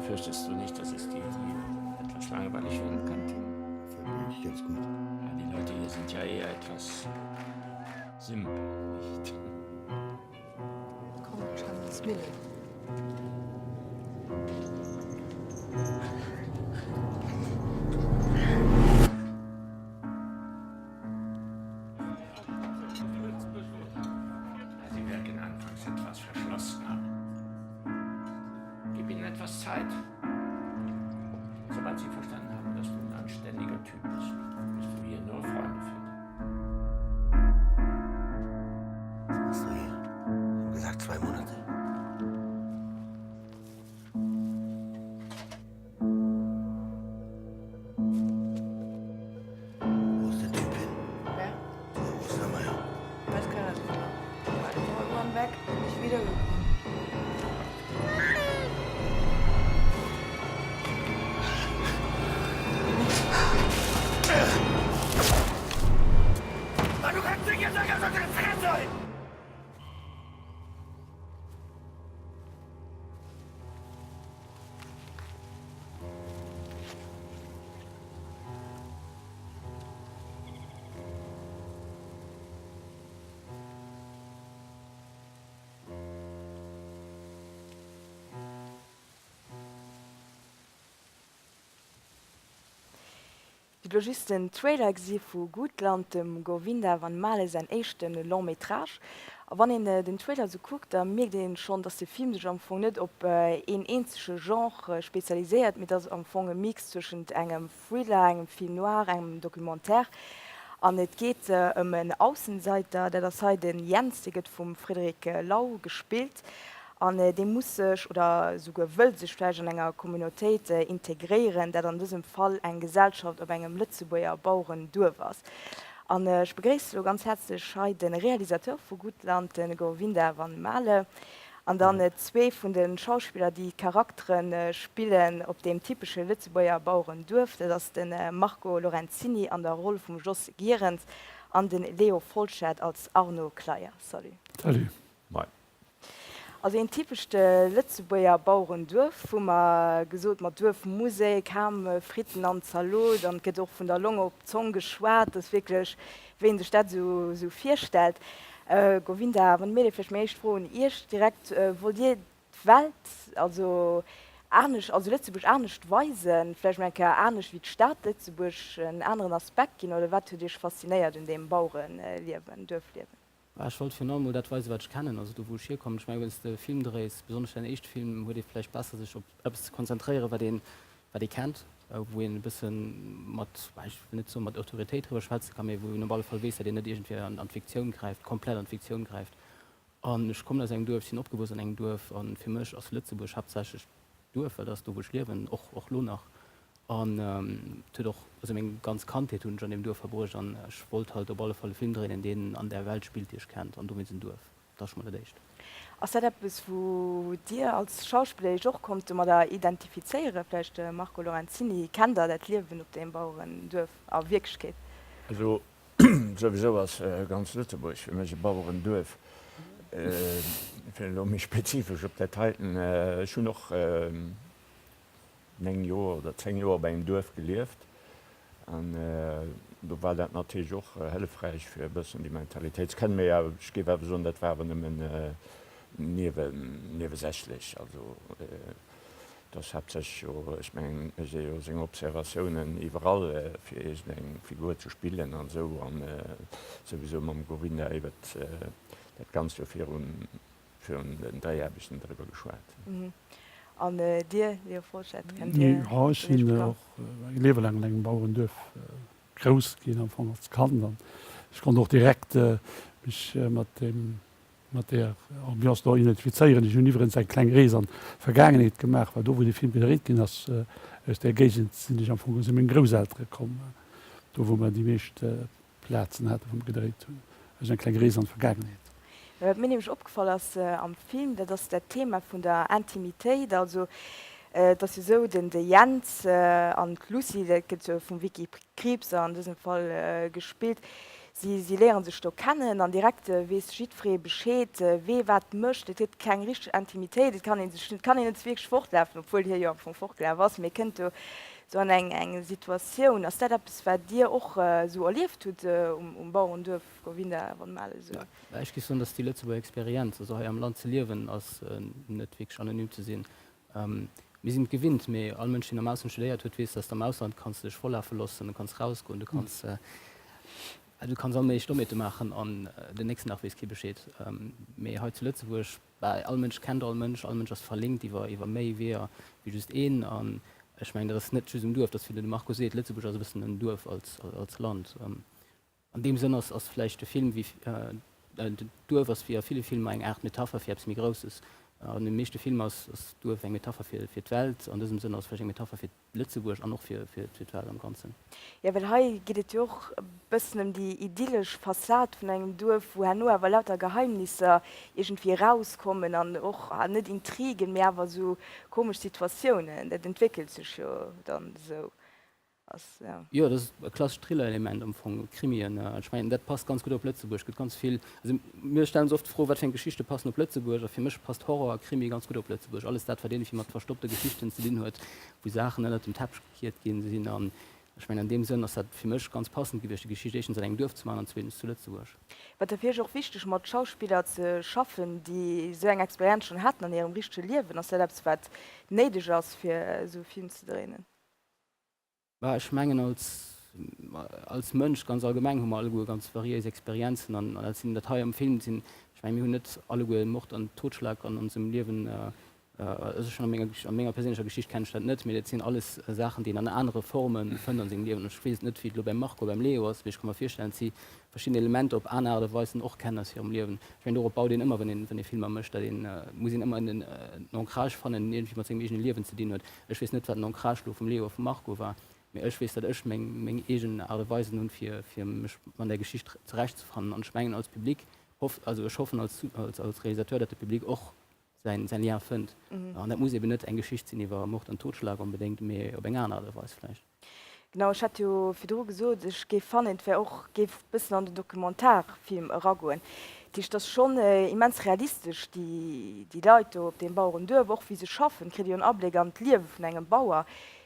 Fürchtest du nicht, dass es dir hier etwas langweilig werden könnte? Gefällt mir eigentlich ganz gut. Ja, die Leute hier sind ja eher etwas simpel, nicht? Komm, Schamesmillen. Sie wirken anfangs etwas verschlossener. Gib ihnen etwas Zeit. Sobald sie verstanden haben, dass du ein anständiger Typ bist, wirst du hier nur Freunde finden. Was machst du hier? Ich hab gesagt zwei Monate. Wo ist der Typ hin? Wer? Der Ostermeier. Weiß keiner so genau. War einfach irgendwann weg und nicht wiedergekommen. Mann, du kannst nicht jetzt sagen, dass du Fresse halten! Dir hutt elo just den Trailer gesi vu Gutland, dem Govinda Van Maele säin éischte Long Métrage. A wann een den Trailer esou kuckt, da mierkt een schonn, dass de Film sech am Fong net op een eenzege Genre spezialiséiert, mee dass am Fong e Mix zwëschent engem Thriller, engem Film noir, engem Documentaire. An et geet ëm en Aussenseiter, dat ass hei de Jens, dee gëtt vum Frédéric Lau gespillt. An dee muss sech, oder esouguer wëll sech vläicht an enger Communautéit integréieren, dat an dësem Fall eng Gesellschaft op engem Lëtzebuerger Bauerenduerf ass. An ech begréissen elo ganz häerzlech hei de Realisateur vu Gutland, de Govinda Van Maele, an dann zwee vun de Schauspiller, déi d'Charaktere spillen op deem typesche Lëtzebuerger Bauerenduerf. Dat ass de Marco Lorenzini an der Roll vum Jos Gierens an de Leo Folschette als Arno Kleyer. Salut. Salut. Moin. Also een typescht Lëtzebuerger Bauerenduerf, hu mer gesot, mat Duerfmusek, Ham, Fritten an Zalot an et gëtt och vun der Long op d'Zong geschwat. Dat ass wierklech, wéi een sech dat esou virstellt. Govinda van Mele, vläicht meng éischt Fro un Iech direkt, Wollt Dir d'Welt, also anescht, also Lëtzebuerg anescht weisen, vläicht mol eng Kéier anescht wéi d'Stad Lëtzebuerg, en aneren Aspekt ginn oder wat huet Iech faszinéiert un deem Bauereliewen, Duerfliewen? Ech wollt virun allem mol dat weisen, wat ech kennen, also do wou ech hierkommen. Ech mengen, wann s de e Film dréis, besonnesch däin éischte Film, huet ee vläicht besser sech op eppes ze konzentréieren, wat een, wat ee kennt, wou een e bësse mat, ech wëll net soen mat Autoritéit driwwer schwätze kann, mee wou een op alle Fall weess, datt een net iergendwéi an d'Fiktioun gräift, komplett an d'Fiktioun gräift. An ech kommen aus engem Duerf, ech sinn opgewuess an engem Duerf, a fir mech ass Lëtzebuerg haaptsächlech Duerf, well dat ass do wou ech liewen, och och lo nach. An et huet och, also meng ganz Kandheet hunn ech an deem Duerf verbruecht an ech wollt halt op alle Fall e Film dréinen, deen an där Welt spillt, déi ech kennt, an dowéinst en Duerf. Dat ass scho mol dat éischt. Ass dat eppes wou Dir als Schauspiller Iech och konnt domadder identifizéieren? Vläicht de Marco Lorenzini, kennt Der dat Liewen op deem Bauerenduerf a Wierklechkeet? Also souwisou ass ganz Lëtzebuerg fir mech e Bauerenduerf. Fir elo méi spezifesch op dat heiten, ech hunn och 9 Joer oder 10 Joer op engem Duerf gelieft an do war dat natierlech och hëllefräich fir e bëssen déi Mentalitéit ze kennen. Mee ech géif awer soen, dat war awer nëmmen niewesächlech. Also et ass haaptsächlech jo, ech mengen, et mécht ee jo seng Observatiounen iwwerall fir iergendeng Figur ze spillen an esou an souwisou mam Govinda iwwert dat Ganzt jo virun Virun den Dréiaarbechten driwwer geschwat. An Dir, Leo Folschette, kennt Dir Jo, ech sinn och mäi Liewe laang an engem Bauerenduerf grouss ginn, am Fong als Kand. An ech konnt och direkt mech mat deem, mat där Ambiance do identifizéieren. Ech hunn iwwerens eng kleng Rees an d'Vergaangenheet gemaach, well do, wou de Film gedréit ginn ass, aus där Géigend sinn ech am Fong, si meng Grousseltere komm, do wou mer déi meescht Plazen haten, wou mer gedréit hunn. Also eng kleng Rees an d'Vergaangenheet. Wat mir nämlech opgefall ass am Film, dat ass dat Thema vun der Intimitéit. Also et ass jo esou, den de Jens an d'Lucie, dat gëtt jo vum Vicky Krieps an dësem Fall gespillt, Si, si léiere sech do kennen an direkt weess jiddweree Bescheed, wee wat mécht. Et gëtt keng richteg Intimitéit, et kann ee sech net, kann een net wierklech fortlafen, obwuel hie jo am Fong fortgelaf ass, mee kënnt do sou an eng, eng Situatioun. Ass dat eppes, wat Dir och esou erlieft hutt um Bauerenduerf Govinda van Maele sou? Ech géif soen, dass déi Lëtzebuerger Experienz, also hei am Land ze liewen, ass net wierklech anonym ze sinn. Mir sinn et gewinnt, mee all Mënsch, deen am Ausland studéiert huet, weess, dass de am Ausland kanns de dech vollafe loossen, du kanns rausgoen, du kanns, du kanns all méiglech Dommheete maachen an den nächsten Dag weess kee Bescheed. Mee hei zu Lëtzebuerg, bah, all Mënsch kennt all Mënsch, all Mënsch ass verlinkt iwwer, iwwer méi Weeër wéi just een. An ech mengen, dat ass net just um Duerf, dat ass, wéi de Marco seet, Lëtzebuerg ass e bëssen en Duerf als, als Land. An deem Sënn ass ass vläicht de Film wéi d'Duerf ass wéi a ville Filmer eng Aart Metapher fir eppes méi Grousses. An de meeschte Filmer ass ass d'Duerf eng Metapher fir fir d'Welt. An dësem Sënn ass vläicht eng Metapher fir Lëtzebuerg an och fir fir fir d'Welt am Ganzen. Jo, well hei geet et jo och e bëssen ëm déi idyllesch Fassad vun engem Duerf, wou herno awer lauter Geheimnisser iergendwéi erauskommen an och net Intrigen, mee awer esou komesch Situatiounen. Dat entwéckelt sech jo dann esou. Ass, ja. Jo, dat ass e klassescht Thriller-Element am Fong, Krimien. Ech mengen, dat passt ganz gutt op Lëtzebuerg. Et gëtt ganz vill, also mir stellen ons oft d'Fro, wat fir eng Geschichte passen op Lëtzebuerg? A fir mech passt Horror a Krimi ganz gutt op Lëtzebuerg. Alles dat, wat iergendwéi mat verstoppte Geschichten ze dinn huet, wou Saachen ënnert dem Teppech gekiert ginn sinn. An ech mengen, an deem Sënn ass dat fir mech ganz passend gewiescht, déi Geschicht éischtens an engem Duerf ze maachen an zweetens zu Lëtzebuerg. War et da fir iech och wichteg, mat Schauspiller ze schaffen, déi esou eng Experienz schonn haten an hirem richtege Liewen? Ass dat eppes, wat néideg ass, fir esou e Film ze dréinen? Bah, ech mengen als, als Mënsch ganz allgemeng hu mer alleguer ganz variéis Experienzen an dat sinn dat hei am Film sinn, ech mengen mir hunn net alleguer Mord an Totschlag an onsem Liewen, also ech an menger, an menger perséinlecher Geschicht kennen ech dat net, mee dat sinn alles Saachen déi een an anere Forme fënnt an sengem Liewen. Ech weess et net wéi et elo beim Marco, beim Leo ass, mee ech ka mer virstellen, datt si verschidden Elementer op aner Aart a Weisen och kennen aus hirem Liewen. Ech mengen dorop baut een ëmmer wann een, wann ee Filmer mécht, datt een, muss een ëmmer en Ancrage fannen deen iergendwéi mat sengem eegene Liewen ze dinn huet. Ech weess net, wat den Ancrage elo vum Leo a vum Marco war, mee ech weess, datt ech meng, meng eegen Aart a Weisen hunn, fir, fir mech an där Geschicht zurechtzefannen. An ech mengen, als Public hoff, also ech hoffen als, als, als Realisateur, datt de Public och säin, säin Lien fënnt. An dat muss eben net eng Geschicht sinn iwwer Mord an Totschlag onbedéngt, mee op eng aner Aart a Weis vläicht. Genau, ech hat jo virdru gesot, ech géif fannen, et wär och, géif e bëssen an den Dokumentarfilm eragoen. Dat heescht, et ass schonn immens realistesch, déi, déi Leit do op deem Bauerenduerf, och wéi se schaffen, kritt Dir jo en Abléck an d'Liewe vun engem Bauer.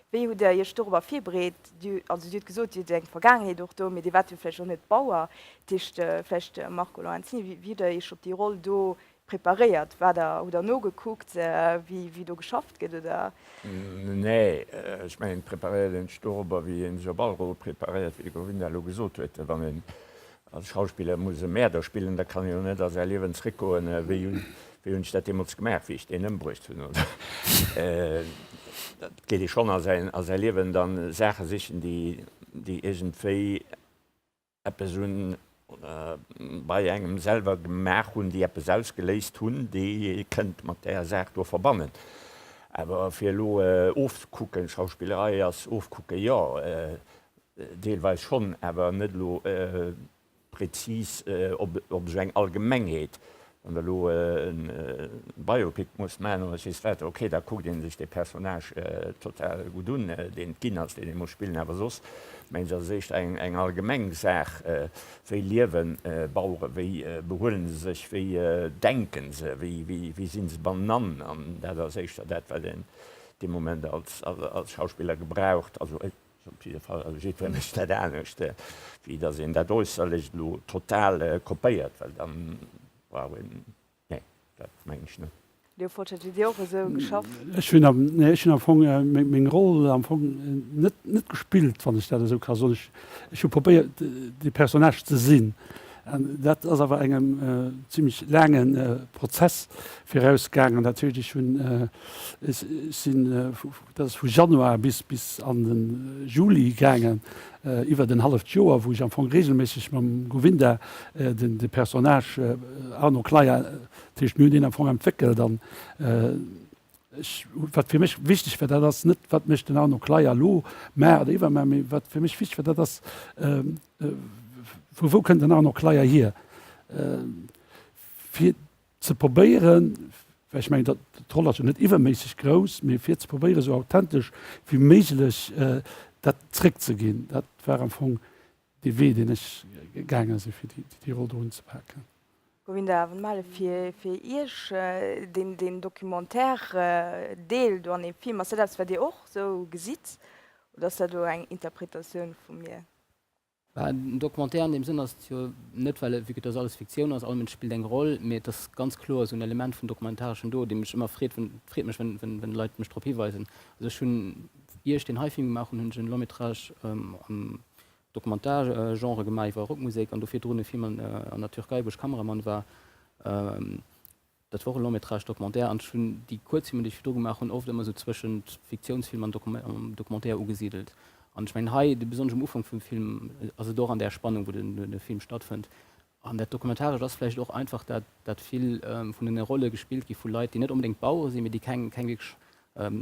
Wéi hutt Der Iech dorobber virbereet? Dir, also Dir hutt gesot, Dir hutt eng Vergaangenheet och do, mee Dir waart jo vläicht och net Bauer. Dat heescht, vläicht Marco Lorenzini, wéi, wéi hutt Der Iech op déi Roll do Preparéiert? War der, hutt der nogekuckt, wéi do geschafft gëtt, oder? Nee, ech mengen, preparéiert een sech dorobber, wéi ee sech op all Rôle preparéiert, wéi de Govinda elo gesot huet. Wann een als Schauspiller muss e Mäerder spillen, da kann een jo net a säi Liewen zréckgoen, wéi hunn ech dat deemools gemaach, wéi ech deen ëmbruecht hunn, oder? Dat geet ee schonn a säi Liewen dann Saache sichen, déi iergendwéi eppes un oder bei engem selwer gemaach hunn, déi eppes ausgeléist hunn, déi ee kënnt mat där Saach do verbannen. Awer fir elo ofzekucken, Schauspillerei ass ofkucken, jo, deelweis schonn, awer net elo prezis op esou eng Allgemengheet. Wann der elo e Biopic musst maachen oder ech weess wat, ok, da kuckt ee sech dee Personnage total gutt un, deen et ginn ass, deen ee muss spillen. Awer soss mengen ech, ass et éischter eng allgemeng Saach, wéi liewe Bauere, wéi behuelen se sech, wéi denke se, wéi si se beinan. An dat ass éischter dat, wat een dee Moment als Schauspiller gebraucht. Also Op jidde Fall, also jiddweree mécht dat anescht, wéi datt een dat Äusserlecht elo total kopéiert, well dann brauch een, nee, dat mengen ech net. Léopold, hutt Dir och esou geschafft? Ech hunn am, nee, ech hunn am Fong meng Roll am Fong net, net gespillt, wann ech dat esou ka soen. Ech, ech hu probéiert, dee Personnage ze sinn. An dat ass awer engem zimlech laange Prozess virausgaangen. Dat heescht, ech hunn, ech sinn Dat ass vu Januar bis bis an de Juli gaangen, iwwert en halleft Joer, wou ech am Fong regelméisseg mam Govinda den de Personnage Arno Kleyer, dat heescht mir hunn deen am Fong entwéckelt an ech, wat fir mech wichteg war, dat ass net wat mécht den Arno Kleyer elo, mar oder iwwermar, mee wat fir mech wichteg war, dat ass vu wou kënnt den Arno Kleyer hier, fir ze probéieren, well ech mengen, dat d'Roll ass jo net iwwerméisseg grouss, mee fir ze probéieren, esou authentesch wéi méiglech dat zréckzeginn. Dat war am Fong. Dee Wee, deen ech gaange sinn, fir déi Roll do unzepaken. Govinda Vanmaele, Fir Iech deen Documentaire Deel do an deem Film, ass dat eppes, wat Dir och esou gesitt oder ass dat elo eng Interpretatioun vu mir? Bah, en Documentaire an deem Sënn ass et jo net, well vue que dass alles Fiktioun ass, all Mënsch spillt eng Roll, mee et ass ganz kloer esou en Element vun Dokumentareschem do, dee mech ëmmer freet, et freet mech, wenn Leit mech drop hiweisen. Also ech hunn, ier ech deen hei Film gemaach hunn, hunn ech en Long métrage am Dokumentar-Genre gemaach iwwer Rockmusek an do virdrun e Film an der Türkei, wou ech Kameramann war. Dat war och e Long-métrage documentaire an ech hunn déi Kuerzfilmer, déi ech virdru gemaach hunn, oft ëmmer esou zwëschent Fiktiounsfilm an Documentaire ugesidelt. An ech mengen hei, besonnesch um Ufank vum Film, ass et och an där Spannung, wou de Film stattfënnt. An dat Dokumentarescht ass vläicht och einfach dat, dat vill vun den Rolle gespillt gi vu Leit, déi net onbedéngt Bauere sinn, mee déi keng, keng wierklech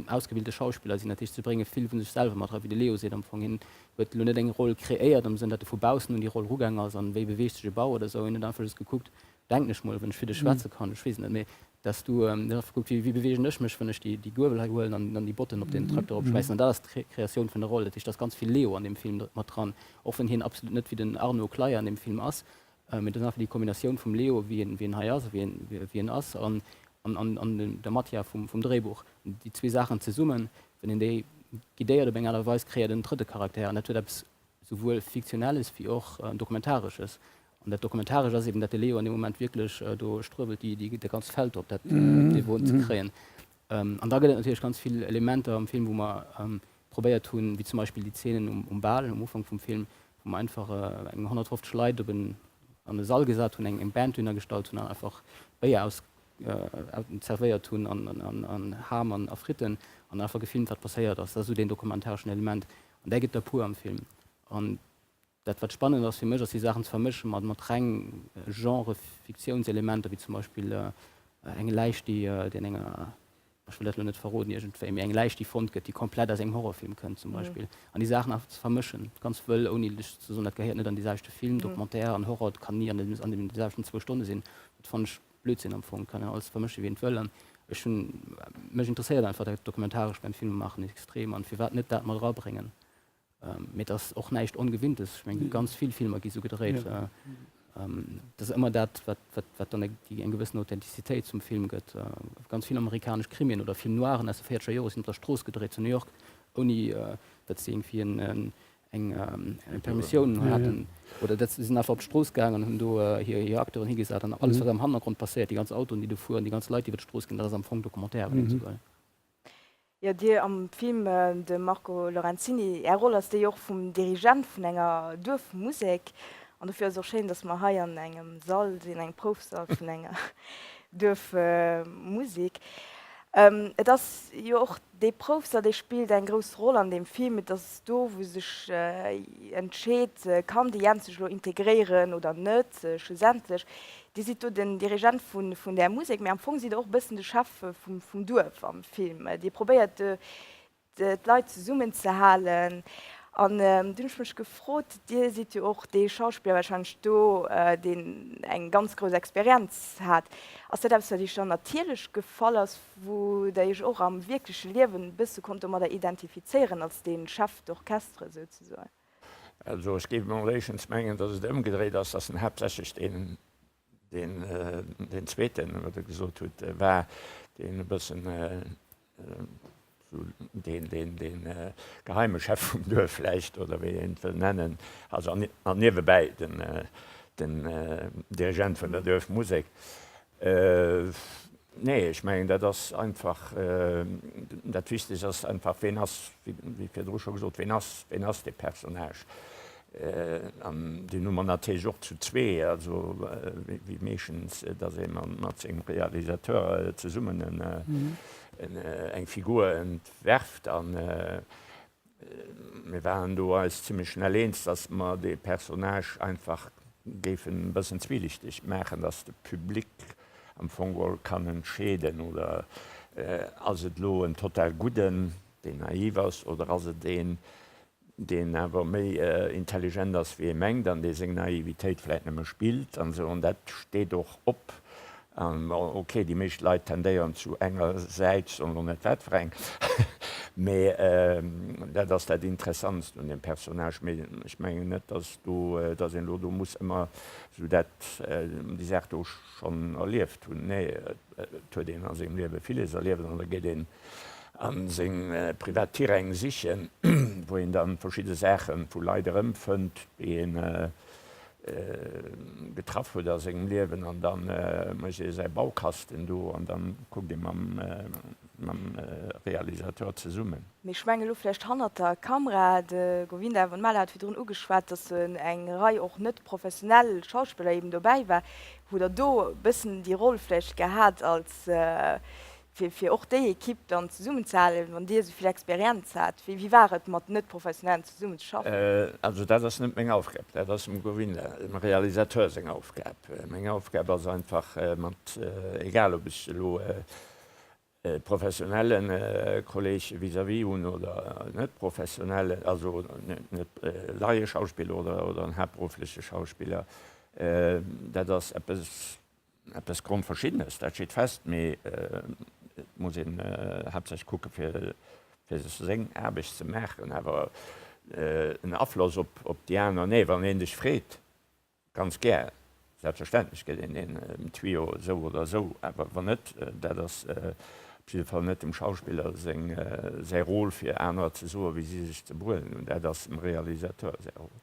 ausgebilte Schauspiller sinn. Dat heescht, se brénge vill vu sech selwer mat era, wéi de Leo seet am Fong. Hien huet elo net eng Roll kreéiert am Sënn, datt e vu baussen un déi Roll rugaang ass an wéi beweegt sech e Bauer oder esou. Hien huet einfach just gekuckt, denken ech mol, wann ech fir dech schwätze kann, ech weess et net, mee datt s du einfach gekuckt, wéi beweegen ech mech, wann ech déi, déi Guewel hei huelen an dann déi Botten op den Trakter opschmäissen. An dat ass d'Kreatioun vun der Roll. Dat heescht, et ass ganz vill Leo an deem Film mat dran, och wann hien absolut net wéi den Arno Kleyer an deem Film ass, mee et ass einfach déi Kombinatioun vum Leo, wéi en, wéi en hei ass a wéi en, wéi en ass, an, an, an der Matière vum, vum Dréibuch. Déi zwee Saachen zesummen, wann een déi guidéiert op eng Aart a Weis, kreéiert en drëtte Charakter an dat huet eppes souwuel Fiktionelles wéi och Dokumentaresches. An dat Dokumentarescht ass eben, dat de Leo an deem Moment wierklech do struewelt, déi, déi, dat ganzt Feld op dat, dee Won ze kréien. An da gëtt et natierlech ganz vill Elementer am Film, wou mer probéiert hunn, wéi zum Beispill déi Zeenen um, um Bal um Ufank vum Film, wou mer einfach eng 150 Leit op en, an e Sall gesat hunn, eng, eng Band dohinner gestallt hunn an einfach Béier aus, zerwéiert hunn an, an, an Ham an a Fritten an einfach gefilmt, wat passéiert ass. Dat ass esou deen dokumentareschen Element. An där gëtt der puer am Film. An Dat wat spannend ass fir mech ass déi Saachen ze vermëschen mat mat reng Genre-Fiktiounselementer wéi zum Beispill eng Läich déi déi an enger, ech wëll dat elo net verroden iergendwéi, mee eng Läich déi fonnt gëtt déi komplett aus engem Horrorfilm kënnt zum Beispill an déi Saachen einfach ze vermëschen ganz wëll ouni lech ze soen dat gehéiert net an dee selwechte Film. Documentaire an Horror kann ni an dem an deem selwechten zwou Stonne sinn. Dat fannen ech Blödsinn am Fong. Kann een alles vermëschen wéi een et wëll an ech hunn mech interesséiert einfach dat Dokumentarescht beim Filmemaachen extrem an firwat net dat mat erabréngen. Mee et ass och näischt Ongewinntes. Ech mengen, ganz vill Filmer gi sou gedréit. Et ass ëmmer dat, wat, wat, wat dann déi eng gewëssen Authentizitéit zum Film gëtt. Ganz vill amerikanesch Krimien oder Film noiren aus de véierzeger Jore sinn op der Strooss gedréit zu New York, ouni datt se iergendwéi en, eng, eng Permissioun haten. Oder datt se sinn einfach op d'Strooss gaangen an hunn do hir, hir Acteuren higesat an alles, wat am Hannergrond passéiert, déi ganz Autoen, déi do fueren, déi ganz Leit, déi iwwer d'Strooss ginn, dat ass am Fong Documentaire, wann een esou wëll. Jo, Dir am Film, de Marco Lorenzini, Är Roll ass déi och vum Dirigent vun enger Duerfmusek. An dofir ass et och schéin, datt mer hei an engem Sall sinn, engem Proufsall vun enger Duerfmusek. Et ass jo och dee Proufsall, dee spillt eng grouss Roll an deem Film. Et ass do, wou sech entscheet, kann de Jens sech elo integréieren oder net, schlussendlech. Dir sidd do den Dirigent vun där Musek, mee am Fong sidd Der och e bëssen de Chef vum Duerf am Film. Dir probéiert d'Leit zesummenzehalen. An dunn hunn ech mech gefrot, Dir sidd jo och dee Schauspiller warscheinlech do, deen eng ganz grouss Experienz hat. Ass dat eppes, wat Iech dann natierlech gefall ass, wou Der Iech och am wierkleche Liewen e bësse konnt domadder identifizéieren, als dee Chef d'orchestre souzesoen? Also ech géif emol éischtens mengen, datt et ëmgedréit ass, datt en haaptsächlech deen, deen, deen zweeten, wat Der gesot hutt, war, deen e bëssen esou deen, deen, deen geheime Chef vum Duerf vläicht, oder wéi een et wëll nennen, also an, an niewebäi den, den Dirigent vun der Duerfmusek. Nee, ech mengen, dat ass einfach, dat Wichtegst ass einfach, ween ass, wéi virdru scho gesot, ween ass, ween ass dee Personnage? An deen hu mer natierlech och zu zwee, also wéi meeschtens, datt ee mat sengem Realisateur zesummen eng Figur entwerft. An Mir waren do eis zimlech schnell eens, dass mer dee Personnage einfach géifen e bëssen zwielichteg maachen, dass de Public am Fong geholl kann entscheeden, oder ass et elo en total Gudden, deen naiv ass, oder ass et een, deen awer méi intelligent ass, wéi ee mengt, an dee seng Naivitéit vläicht nëmme spillt an esou. An dat steet och op. An bon, ok, déi meescht Leit tendéieren zu enger Säit, soen elo net wat fir eng, mee dat ass dat Interessantst un deem Personnage. Mee ech mengen net, dass do, dass een elo do muss ëmmer esou dat, déi Saach do schonn erlieft hunn. Nee, et huet een a sengem Liewe villes erlieft an da geet een a seng privat Tiräng sichen, wou een dann verschidde Saache vu Leit erëmfënnt, déi een getraff huet a sengem Liewen an da mécht ee säi Baukasten do an da kuckt ee mam Realisateur zesummen. Mee ech mengen elo vläicht hannert der Kamera, de Govinda Vanmala hat virdrun ugeschwat, datt eng Rei och net professionell Schauspiller eben dobäi war. Hutt Der do e bëssen déi Roll vläicht gehat als fir fir och déi Equipe dann zesummenzehalen, wann Dir esou vill Experienz hat? Wéi wéi war et mat Net-Professionellen zesummen ze schaffen? Also dat ass net meng Aufgab, dat ass dem Govinda, dem Realisateur seng Aufgab. Meng Aufgab ass einfach mat, egal ob ech elo e professionelle Kolleg vis-à-vis hunn oder net professionellen, also net Laieschauspiller oder oder en haaptberuffleche Schauspiller, dat ass eppes, Eppes Grondverschiddenes, dat steet fest, mee et muss een haaptsächlech kucke fir seng Aarbecht ze maachen. Awer en Afloss op déi aner, nee, wann een dech freet, ganz gär, selbstverständlech gëtt een een Tuyau esou oder esou, awer wann net, dat ass op jidde Fall net dem Schauspiller seng säi Rôle fir anerer ze soen, wéi si sech ze behuelen hunn, dat ass dem Realisateur säi Rôle.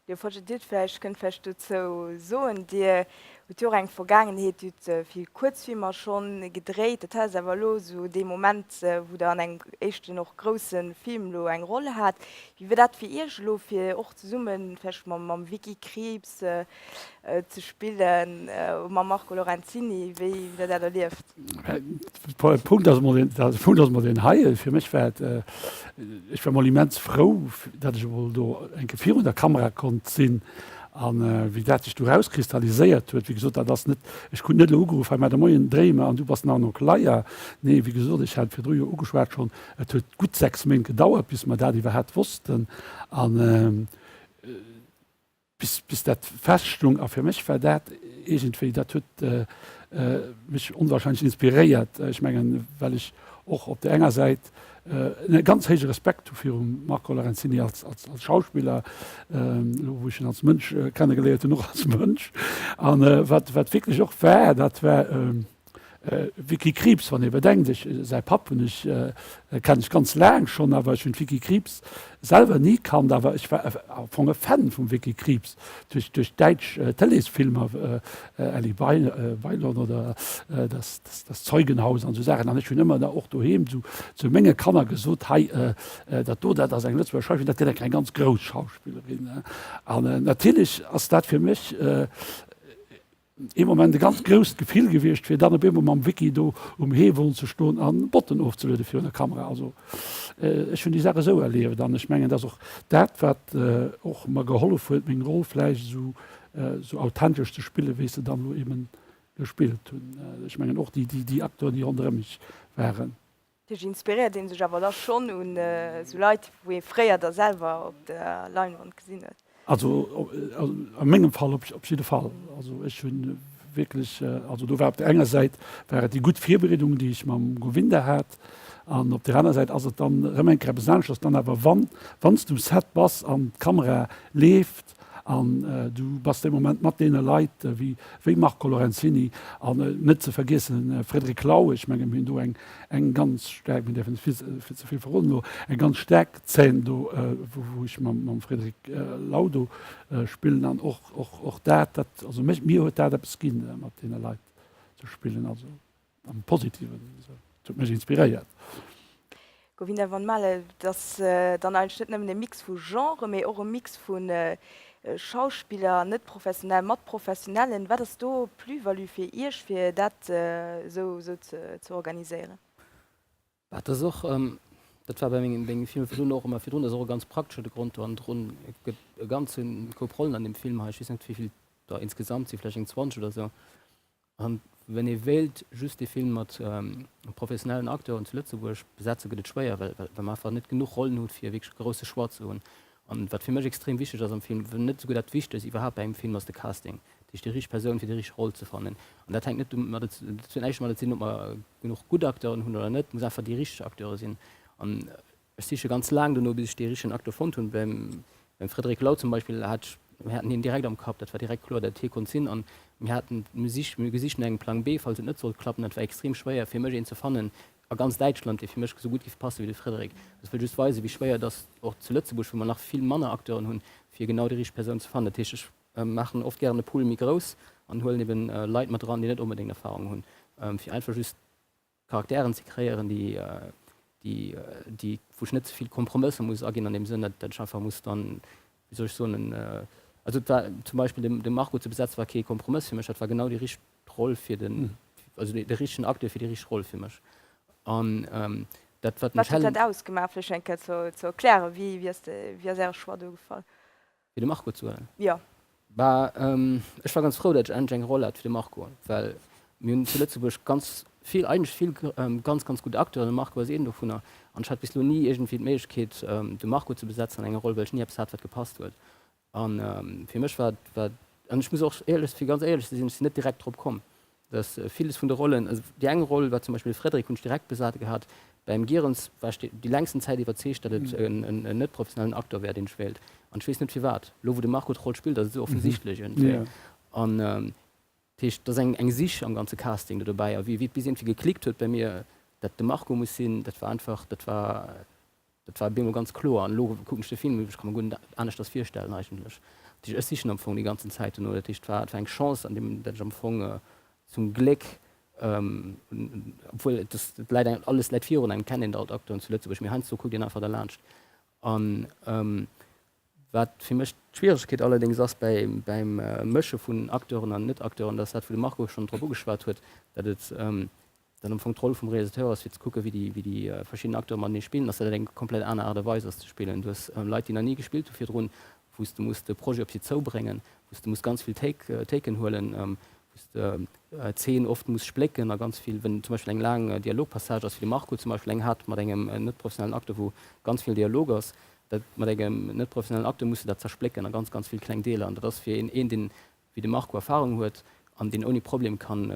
Dir Folge, Dir vläicht kënnt vläicht dozou soen, Dir hutt jo och eng Vergaangenheet, Dir hutt vill Kuerzfilmer schonn gedréit. Dat hei ass awer elo esou dee Moment, wou Der an engem éischten och grousse Film elo eng Roll hat. Wéi war dat fir Iech elo, fir och zesumme vläicht mam Vicky Krieps ze spillen, mam Marco Lorenzini? Wéi hutt Der dat erlieft? De Punkt ass emol deen, de Punkt ass emol deen hei, fir mech war et, ech war emol immens frou, datt ech emol do eng Kéier virun der Kamera konnt sinn an wéi dat sech du rauskristalliséiert huet, wéi gesot, dat ass net, ech krut net elo ugeruff, hei mar de Moien dréie mer an du bass den Arno Kleyer. Nee, wéi gesot, ech hat virdru jo ugeschwat schonn, et huet gutt 6 Méint gedauert, bis mer dat iwwerhaapt wossten an, Bis, bis dat feststung. A fir mech war dat iergendwéi, dat huet mech onwahrscheinlech inspiréiert. Ech mengen, well ech och op där enger Säit e ganz héije Respekt hu virum Marco Lorenzini als, als, als Schauspiller, elo wou ech en als Mënsch kennegeléiert hunn, och als Mënsch. An wat, wat wierklech och war, dat war, Vicky Krieps, wann ee bedenkt, ech, säi Papp hunn ech, kennen ech ganz laang schonn, awer ech hunn d'Vicky Krieps selwer ni kannt, awer ech war am Fong e Fan vum Vicky Krieps duerch, duerch däitsch Tëleesfilmer, Elli Bailon oder das, das Zeugenhaus an esou Saachen. An ech hunn ëmmer da och doheem zu, zu menge Kanner gesot, hei, dat do, dat ass eng Lëtzebuerger Schauspillerin, dat gëtt eng ganz grouss Schauspillerin. An natierlech ass dat fir mech, ee Moment e ganz grousst Gefill gewiescht, fir dann op eemol mam Vicky do um Heewon ze stoen an Botten ofzeluede virun der Kamera. Also ech hunn déi Saach esou erlieft an ech mengen, dat ass och dat, wat och mer gehollef huet, meng Roll vläicht esou esou authentesch ze spillen, wéi ech se dann elo eben gespillt hunn. Ech mengen och déi déi Acteuren, déi ronderëm mech waren. Duerch inspiréiert ee sech awer da schonn un esou Leit, wou ee fréier da selwer op der Leinwand gesinn huet. Also a mengem Fall op jidde Fall. Also ech hu wierklech, also do war op der enger Säit war et déi gutt Virbereedung, déi ech mam Govinda hat, an op der aner Säit ass et dann erëm eng Kéier eppes aneschters dann awer wann wann s du um Set bass an d'Kamera leeft an du bass dee Moment mat deene Leit wéi wéi Marco Lorenzini an net ze vergiessen Frédéric Lau, ech menge mir hunn do eng eng ganz staark, mir däerfen net vill ze vill verroden elo, eng ganz staark Zeen do wou ech mam mam Frédéric Lau do spillen an och och och dat dat also mech mir huet dat eppes ginn mat deene Leit ze spillen also. Am Positiven. Et huet mech inspiréiert. Govinda Van Maele, Et ass dann eigentlech net nëmmen e Mix vu Genren, mee och e Mix vu Schauspiller, net professionell, mat Professionellen. Wat ass do d'Plus-value fir Iech, fir dat esou ze organiséieren? Dat ass och, dat war bei mengem Film virdrun och ëmmer virdrun, dat ass och e ganz praktesche de Grond do hannendrun. Et gëtt e ganze Koup Rollen an deem Film hei, ech weess net wéi vill der insgesamt sinn, vläicht eng 20 oder esou. An wenn ee wéilt just dee Film mat professionellen Acteuren zu Lëtzebuerg besetzen, gëtt et schwéier, well well mer einfach net genuch Rollen hunn, fir wierklech e grousse Choix ze hunn. An wat fir mech extrem wichteg ass am Film, wann net esouguer dat Wichtegst iwwerhaapt bei engem Film, ass de Casting. Dat heescht déi richteg Persoun fir déi richteg Roll ze fannen. An dat hänkt net domat, dat huet näischt domadder ze dinn, ob mer genuch gutt Acteuren hunn oder net, et muss einfach déi richteg Acteure sinn. An ech siche ganz laang dono, bis ech dee richtegen Acteur fonnt hunn. Beim beim Frédéric Lau zum Beispill hat ech, mir haten hien direkt am Kapp, dat war direkt kloer, datt hie konnt sinn. An mir haten, mir sich, mir hu gesicht no engem Plang B, falls et net sollt klappen. Dat war extrem schwéier fir mech een ze fannen, a ganz Däitschland, dee fir mech esou gutt géif passen wéi de Frédéric. Dat wëll just weisen, wéi schwéier et ass, och zu Lëtzebuerg, wou mer nach vill manner Acteuren hunn, fir genau déi richteg Persoun ze fannen. Dat heescht, ech maachen oft gären e Pool méi grouss an huelen eben Leit mat eran, déi net onbedéngt Erfahrung hunn, fir einfach just Charakteren ze kreéieren, déi, déi, déi, wou ech net ze vill Kompromësser muss aginn an deem Sënn, datt ech einfach muss dann, wéi soll ech soen, also et war zum Beispill de Marco ze besetzen, war kee Kompromëss fir mech, dat war genau déi richteg Roll fir den, also de richtegen Acteur fir déi richteg Roll fir mech. An dat wat den Wat huet dat ausgemaach, vläicht eng Kéier ze ze erklären, wéi wéi ass de wéi ass Äre Choix do gefall? Fir de Marco ze huelen? Jo. Bah, ech war ganz frou, datt ech endlech eng Roll hat fir de Marco, well mir hunn zu Lëtzebuerg ganz vill, eigentlech vill ganz, ganz gutt Acteuren, de Marco ass een dovunner, an ech hat bis elo ni iergendwéi d'Méiglechkeet, de Marco ze besetzen an enger Roll, well ech ni eppes hat, wat gepasst huet. A fir mech war, war, an ech muss och éierlech, fir ganz éierlech ze sinn, ech sinn net direkt drop komm, dass villes vun de Rollen, also déi eng Roll war zum Beispill de Frédéric, hunn ech direkt besat gehat, beim Gierens war ech déi längsten Zäit iwwerzeegt, datt et en net professionellen Acteur wär, deen ech wéilt. An ech weess net firwat. Elo wou de Marco d'Roll spillt, ass et esou offensichtlech iergendwéi. An dat heescht, et ass eng eng Sich am ganze Casting do dobäi. A wéi wéi et bis iergendwéi geklickt huet bei mir, datt de Marco muss sinn, dat war einfach, dat war Dat war bemol ganz kloer. An elo kucken ech de Film, ech ka mer guer net aneschters virstellen eigentlech. Dat heescht, ech sichen am Fong déi ganzen Zäit dono. Dat heescht, et war, et war eng Chance an deem, datt ech am Fong zum Gléck, obwuel et ass, et läit engem, alles läit virun engem, kennt een all d'Acteuren zu Lëtzebuerg, mee heiansdo kuckt een einfach derlaanscht. An wat fir mech d'Schwieregkeet allerdéngs ass bäi, bäim Mësche vun Acteuren an Net-Acteuren, dat ass dat, wou de Marco schonn drop ugeschwat huet, datt et, dann am Fong d'Roll vum Realisateur ass fir ze kucken, wéi déi, wéi déi verschidden Acteure matenee spillen, dass dat eng komplett aner Aart a Weis ass ze spillen. Du hues Leit, déi nach ni gespillt hu virdrun, wou s de muss de Projet op si zoubréngen, wou s de muss ganz vill Take, Taken huelen, wou s de d'Zeen oft muss splécken a ganz vill, wenn zum Beispill eng laang Dialogpassage ass, wéi de Marco zum Beispill eng hat mat engem net professionellen Acteur, wou ganz vill Dialog ass, dat mat engem net professionellen Acteur muss de dat zersplécken a ganz, ganz vill kleng Deeler an dat ass fir een, een deen wéi de Marco Erfahrung huet an deen ouni Problem kann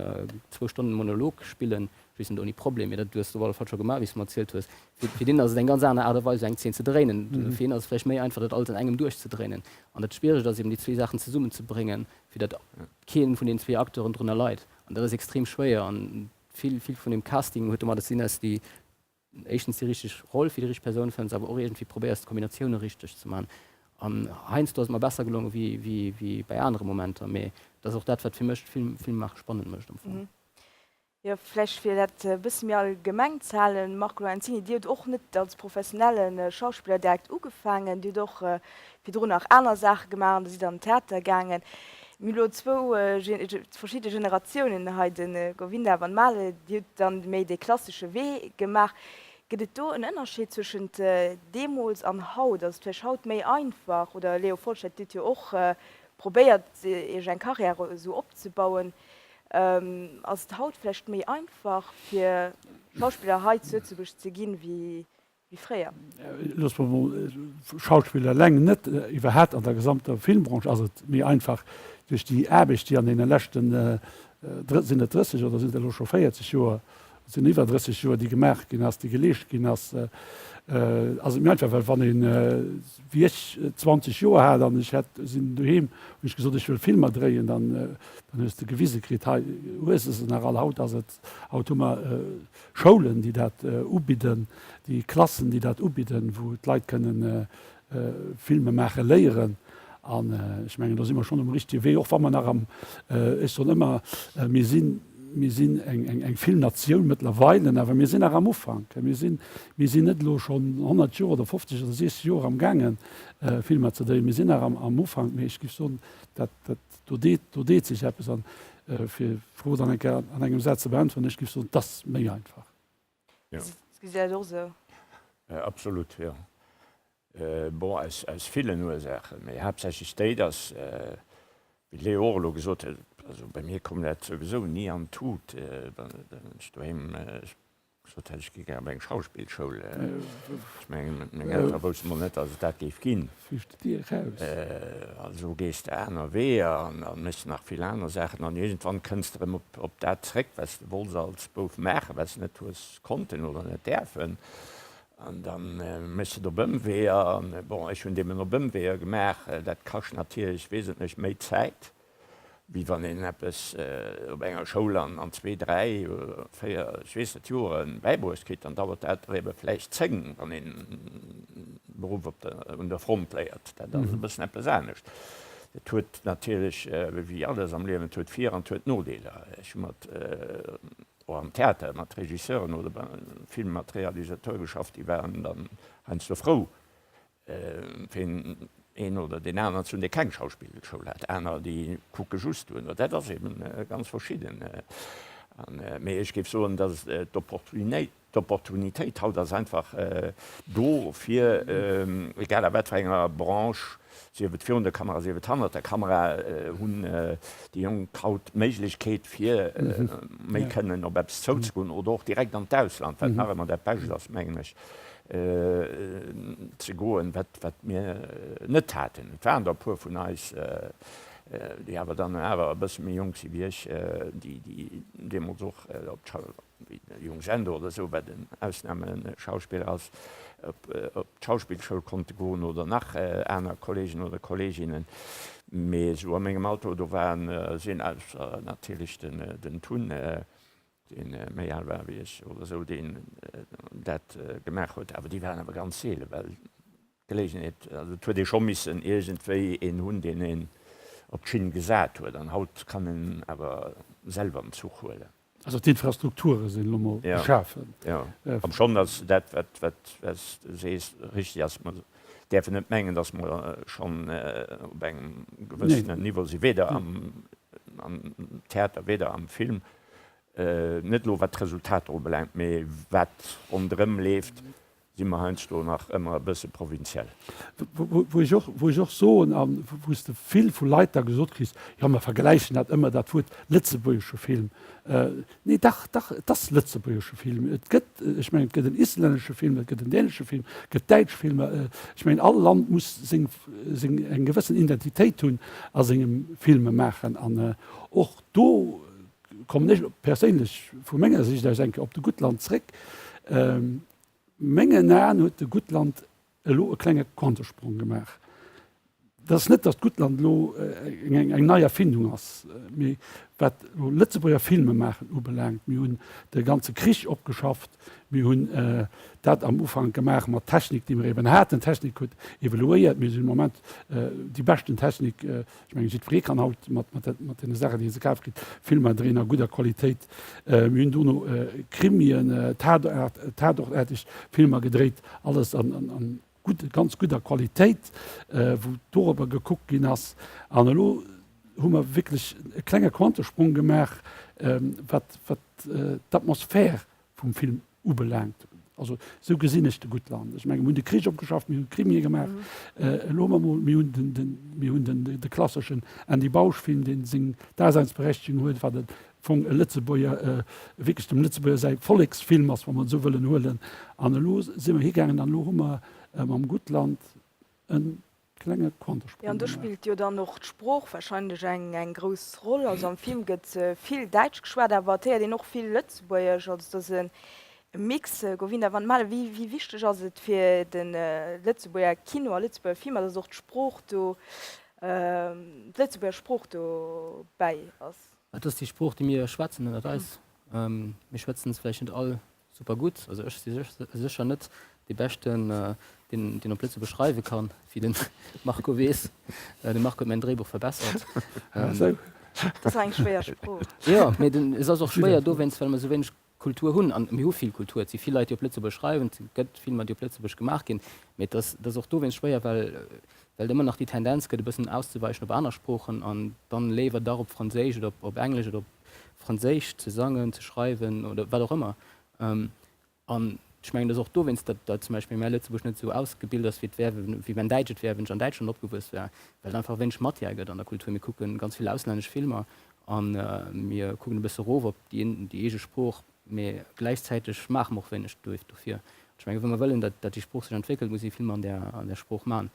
zwou Stonnen Monolog spillen, ech weess net ouni Problem, mee dat hues de op alle Fall scho gemaach, wéi s de mer erzielt hues, fir deen ass et eng ganz aner Aart a Weis esou eng Zeen ze dréinen. Fir hien ass et vläicht méi einfach dat alles an engem duerchzedréinen. An dat Schwieregt ass eben déi zwee Saachen zesummenzebréngen, fir datt keen vun den zwee Acteuren drunner leit. An dat ass extrem schwéier an vill, vill vun dem Casting huet domadder ze dinn, dass déi éischtens déi richteg Roll fir déi richteg Persoun fënns, awer och iergendwéi probéiers d'Kombinatioune richteg ze man. An heiansdo ass et mer besser gelonge wéi, wéi, wéi bäi anere Momenter, mee dat ass och dat, wat fir mech d'Film, Filmmaache spannend mécht am Fong. Jo, vläicht fir dat e bësse méi allgemeng ze halen, Marco Lorenzini, Dir hutt och net als professionelle Schauspiller direkt ugefaangen, Dir hutt och virdrun nach aner Saache gemaach an da sidd Der an den Theater gaangen. Mir hu lo zwou verschidde Generatiounen hei, de Govinda Van Maele, Dir hutt dann méi dee klassesche Wee gemaach. Gëtt et do en Ënnerscheed zwëschent deemools an haut? Ass et vläicht haut méi einfach? Oder Leo Folschette, Dir hutt jo och probéiert, Iech eng Karriär esou opzebauen. Ass et haut vläicht méi einfach, fir Schauspiller hei zu Lëtzebuerg ze ginn, wéi wéi fréier. Loosse mer mol Schauspiller eleng net, iwwerhaapt an der gesamter Filmbranche ass et méi einfach duerch déi Aarbecht, déi an deene leschten, sinn et 30 oder sinn et elo scho 40 Joer, et sinn iwwer 30 Joer, déi gemaach ginn ass, déi geleescht ginn ass, ass et méi einfach, well wann een, wéi ech, 20 Joer hat an ech hätt, sinn doheem, hunn ech gesot, ech wëll Filmer dréien, dann hues de gewise kritt, hei hues de se nach all. Haut ass et, haut hu mer Schoulen, déi dat ubidden, déi Klassen, déi dat ubidden, wou d'Leit kënnen Filme maache léieren. An ech mengen, do si mer schonn um richtege Wee, och wa mer nach am, ech soen ëmmer, mir sinn, mir sinn eng Filmnatioun mëttlerweile, awer mir sinn nach am Ufank. Mir sinn, mir sinn net elo schonn 100 Joer oder 50 oder 60 Joer amgaangen, Filmer ze dréien. Mir sinn nach am Ufank, mee ech géif soen, dat, dat, do deet, do deet sech eppes. An fir d'Fro dann eng Kéier an engem Saz ze beäntweren, ech géif soen, et ass méi einfach. Jo. Gesitt Dir dat och esou? Absolut, jo. Bon, aus, aus villen Ursaachen, mee haaptsächlech déi, dass, wéi de Léo och elo gesot huet, also bei mir koum dat souwisou ni an d'Tut, wann ech doheem, ech. Gesot hätt, ech gi gär op eng Schauspillschoul. Ech mengen, meng Eltere wousste mol net, datt et dat géif ginn. Also gees de aner Weeër an da méchs de nach vill aner Saachen an iergendwann kënns de erëm op dat zréck, wat s de wollts als Bouf maachen, wat s de net hues konnten oder net däerfen. An da méchs de et op Ëmweeër. An bon, ech hunn deemno op Ëmweeër gemaach. Dat kascht natierlech wesentlech méi Zäit. wéi wann een eppes op enger Schoul an zwee, dräi, véier, ech weess net, Jore bäibruecht kritt, dann dauert dat ebe vläicht 10, wann een e Beruff op der, un der Front léiert. Dat ass e bëssen eppes anescht. Et huet natierlech, wéi alles am Liewen, et huet Vir an et huet Nodeeler. Ech hu mat, och am Theater, mat Regisseuren oder beim Film mat Realisateure geschafft, déi waren dann heiansdo frou, Fir een oder deen aneren ze hunn, dee keng Schauspillschoul hat. Aner, déi kucke just duerno. Dat ass eben ganz verschidden. Mee ech géif soen, datt d'Opportunitéit haut ass einfach do, fir, egal a wat fir enger Branche, sief et virun der Kamera, sief et hannert der Kamera, hunn déi Jonk haut d'Méiglechkeet, fir méi kënnen op eppes zouzegoen oder och direkt an d'Ausland, wat nach ëmmer dat Bescht ass, mengen ech. Ze goen, wat wat mir net haten. Et waren der e puer vun eis, déi awer dann awer e bësse méi jonk si wéi ech, déi déi deemools och op d'Schau, wéi de Jung Sendo oder esou, wat en Ausnahmeschauspiller ass, op op d'Schauspillschoul konnte goen oder nach aner Kollegen oder Kolleginnen. Mee esou a mengem Alter, do waren, sinn, ausser natierlech den den Tun, deen méi al war wéi ech oder esou, deen dat gemaach huet, awer déi waren awer ganz seelen, well d'Gelegenheet, also et huet ee scho missen iergendwéi een hunn, deen een op d'Schinn gesat huet, an haut kann een awer selwer en Zuch huelen. Also d'Infrastrukture sinn elo mol geschafen. Jo, jo, schonn ass dat, wat wat s de sees, richtig ass. Mer däerfen net mengen, datt mer schonn op engem gewëssenen Niveau sinn, weder am Theater, weder am Film. Net elo wat d'Resultater ubelaangt, mee wat ronderëm leeft, si mer heiansdo nach ëmmer e bësse provinziell. Wou ech och, wou ech och soen, a wou s de vill vu Leit da gesot kriss, jo mer vergläichen dat ëmmer, dat Wuert lëtzebuergesche Film. Nee, dach, dach, et ass lëtzebuergesche Film. Et gëtt, ech mengen, et gëtt en islännesche Film, et gëtt en dänesche Film, et gëtt däitsch Filmer. Ech mengen, all Land muss seng, seng, eng gewëssen Identitéit hunn a sengem Filmemaachen. An och do kommen ech perséinlech vu menger Sicht aus eng Kéier op de Gutland zréck. Mengen Aen huet de Gutland elo e klenge Quantesprong gemaach. Dat ass net, datt d'Gutland elo eng nei Erfindung ass, mee wat elo Lëtzebuerger Filme maachen ubelaangt, mir hunn de ganze Krich opgeschafft, mir hunn dat am Ufank gemaach mat Technik, déi mir eben haten. D'Technik huet evoluéiert, mir sinn am Moment déi beschten Technik, Ech mengen, jiddweree kann haut mat deene Saachen, déi e se kaf kritt, Filmer dréien a gudder Qualitéit. Mir hunn dono Krimien, Tatortaarteg Filmer gedréit, alles an ganz gudder Qualitéit, wou dorobber gekuckt ginn ass. An elo hu mer wierklech e klenge Quantesprong gemaach, wat d'Atmosphär vum Film ubelaangt. Also esou gesinn ech de Gutland. Ech menge mir hunn de Krich opgeschafft, mir hunn Krimie gemaach, elo hu mer mol, mir hunn den, den, mir hunn den, de klasseschen Andy Bausch-Film, dee seng Daseinsberechtigung huet, wat am Fong e Lëtzebuerger, wierklech dem Lëtzebuerger säi Volleksfilm ass, wa mer et esou wëllen huelen. An elo si mer higaangen an elo hu mer mam Gutland en klenge Quantesprong Jo, an do spillt jo dann och d'Sprooch wahrscheinlech eng eng grouss Roll. Also am Film gëtt vill Däitsch geschwat, awer et héiert een och vill Lëtzebuergesch. Also et ass e Mix. Govinda Vanmaele, wéi wéi wichteg ass et fir de Lëtzebuerger Kino a Lëtzebuerger Filmer, datt och d'Sprooch do, d'Lëtzebuerger Sprooch dobäi ass? Et ass déi Sprooch, déi mir schwätzen ënnert eis. Mir schwätzen se vläicht net all Super gutt, also ech si sécher net dee beschten deen deen op Lëtzebuerg schreiwe kann, wéi den Marco weess. De Marco huet mäin Dréibuch verbessert. Dat ass eng schwéier Sprooch. Jo, mee den es ass och schwéier dowéinst, well mer esou wéineg Kultur hunn. An mir hu vill Kultur, et si vill Leit déi op Lëtzebuerg schreiwen, et gëtt Filmer déi op Lëtzebuerg gemaach ginn, mee et ass et ass och dowéinst schwéier, well well et ëmmer nach déi Tendenz gëtt e bëssen auszeweichen op aner Sproochen an dann léiwer dach op Franséisch oder op Englesch oder op Franséisch ze sangen, ze schreiwen oder wat och ëmmer. An ech mengen, et ass och dowéinst, datt datt zum Beispill mäi Lëtzebuergesch net esou ausgebilt ass, wéi et wär, wéi mäin Däitsch et wär, wann ech an Däitschland opgewuess wär, well et einfach wéineg Matière gëtt an der Kultur. Mir kucke ganz vill auslännesch Filmer a mir kucken e bësse erof op déi déi eege Sprooch. Mee gläichzäiteg maache mer och wéineg dofir. Ech menge wa mer wëllen, datt déi Sprooch sech entwéckelt, muss ee vill méi an där Sprooch maachen.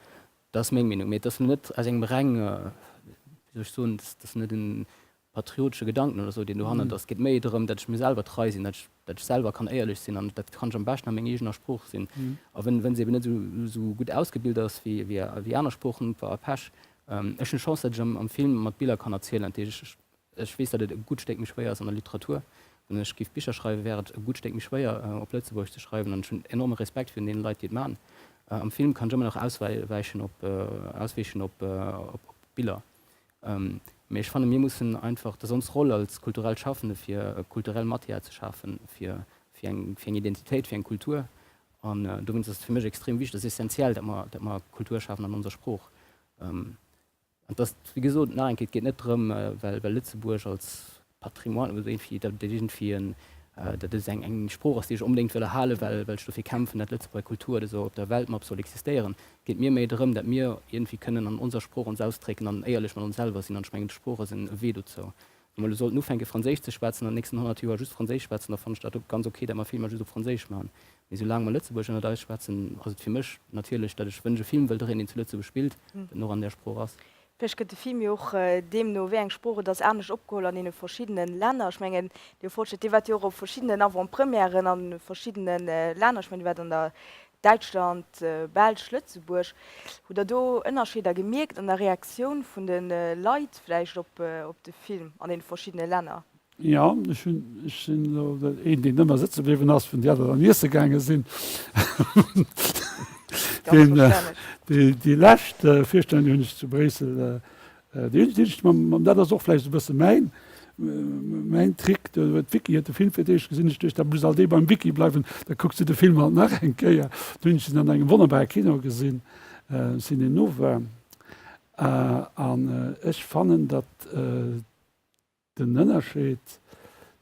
Dat ass meng Meenung. Mee et ass net aus engem reng, wéi soll ech soen, et ass net en patriotesche Gedanken oder esou, deen dohannert ass. Et geet méi drëm, datt ech mir selwer trei sinn, datt ech, datt ech selwer kann éierlech sinn an dat kann ech am beschten a menger eegener Sprooch sinn. A wënn, wënn se eben net esou, esou gutt ausgebilt ass wéi, wéi, wéi aner Sproochen, war e Pech. Ech hunn d'Chance, datt ech am, am Film mat Biller kann erzielen. Dat heescht, ech, ech weess, datt et e gutt Stéck méi schwéier ass an der Literatur. Wann ech géif Bicher schreiwen, wär et e gutt Stéck méi schwéier, op Lëtzebuergesch ze schreiwen an ech hunn enorme Respekt virun deene Leit, déi et maachen. Am Film kann ech ëmmer nach auswäichen op, ausweechen op, op Biller. Mee ech fannen, mir mussen einfach, dat ass ons Roll als kulturell Schaffende, fir kulturell Matière ze schafen, fir fir eng fir eng Identitéit, fir eng Kultur. An dowéinst ass et fir mech extrem wichteg, ass essentiell, datt mer datt mer Kultur schafen an onser Sprooch. An et ass, wéi gesot, nach eng Kéier, et geet net drëm, well well Lëtzebuerg als Patrimoine oder iergendwéi, datt et iergendwéi en, datt et eng eng Sprooch ass, déi ech onbedéngt wëll erhalen, well well ech dofir kämpfen, datt Lëtzebuerger Kultur oder esou op der Weltmapp soll existéieren. Et geet mir méi drëm, datt mir iergendwéi kënnen an onser Sprooch ons ausdrécken an éierlech mat ons selwer sinn. An ech mengen, d'Sprooch ass en Wee dozou. Wa mer elo sollten ufänke Franséisch ze schwätzen an den nächsten 100 Joer just Franséisch schwätzen, da fannen ech dat ganz ok, datt mer Filmer just op Franséisch maachen. Mee soulaang mer Lëtzebuergesch ënnert eis schwätzen, ass et fir mech natierlech, datt ech, wënn ech e Film wëll dréien, deen zu Lëtzebuerg spillt, datt en och an där Sprooch ass. Vläicht gëtt de Film jo och deemno, wéi eng Sprooch et ass, anescht opgeholl an deene verschiddene Länner. Ech mengen, Dir Fortschritt, Dir waart jo och op verschiddenen Avant-premièren a verschiddene Länner. Ech mengen, Dir waart an der Däitschland, Belsch, Lëtzebuerg. Hutt Der do Ënnerscheeder gemierkt an der Reaktioun vun de Leit vläicht op de Film an deene verschiddene Länner? Jo, ech hunn, ech sinn elo een, deen ëmmer sëtze bliwwen ass, vun déi aner dann iesse gaange sinn. Deen, déi, déi lescht Virstellung, déi hunn ech zu Bréissel, déi hunn ech mam, mam, dat ass och vläicht e bësse mäin, mäin Trick, do huet d'Vicky huet de Film fir d'éischt gesinn, ech duecht, da muss alt ee beim Vicky bleiwen, da kuckt si de Film halt nach eng Kéier. Du hunn ech en an engem wonnerbare Kino gesinn, Ciné Nova, an ech fannen, datt Den Ënnerscheed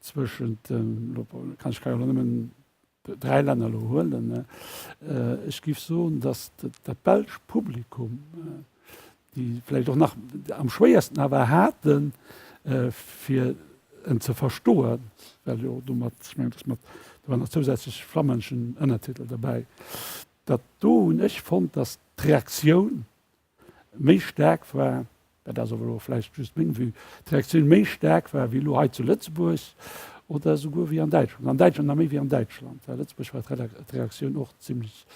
zwëschent dem, elo kann ech kann jo elo nëmmen 3 Länner elo huelen, ech géif soen, datt dat belsch Publikum, déi vläicht och nach am schwéiersten awer haten, fir en ze verstoen, well jo domat, ech mengen, datt mat, do war nach zousätzlech flammänneschen Ënnertitel derbäi, datt do hunn ech fonnt, datt d'Reaktioun méi staark war, dat ass awer elo vläicht just meng Vue, d'Reaktioun méi staark war wéi elo hei zu Lëtzebuerg oder esouguer wéi an Däitschland. An Däitschland nach méi wéi an Däitschland. A Lëtzebuerg war d'Reaktioun och zimlech,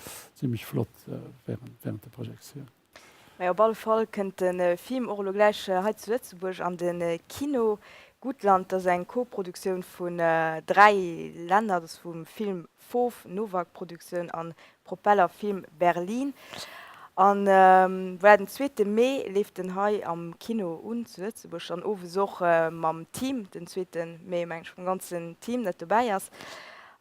zimlech flott während, während der Projektioun. Mä op alle Fall kënnt de Film och elo gläich hei zu Lëtzebuerg an de Kino. Gutland, dat ass eng Co-Produktioun vun 3 Länner, dat ass vum Film Fauve, Novak Produktioun an Propeller Film Berlin. An voilà, den zweete Mee leeft en hei am Kino un zu Lëtzebuerg, dann owes och mam Team, den zweete Mee meng ech, mam ganzen Team dat dobäi ass.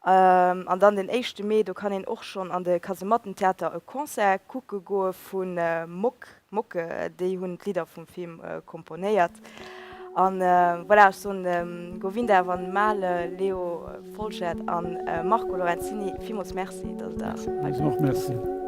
An dann den éischte Mee, do kann een och schonn an de Kasemattentheater e Concert kucke goe vu Mock. Mocke, déi hunn d'Lidder vum Film komponéiert. An voilà, ech soen dem Govinda Van Maele, Leo Folschette an Marco Lorenzini villmools Merci, datt der hei waart. Mir soen och Merci.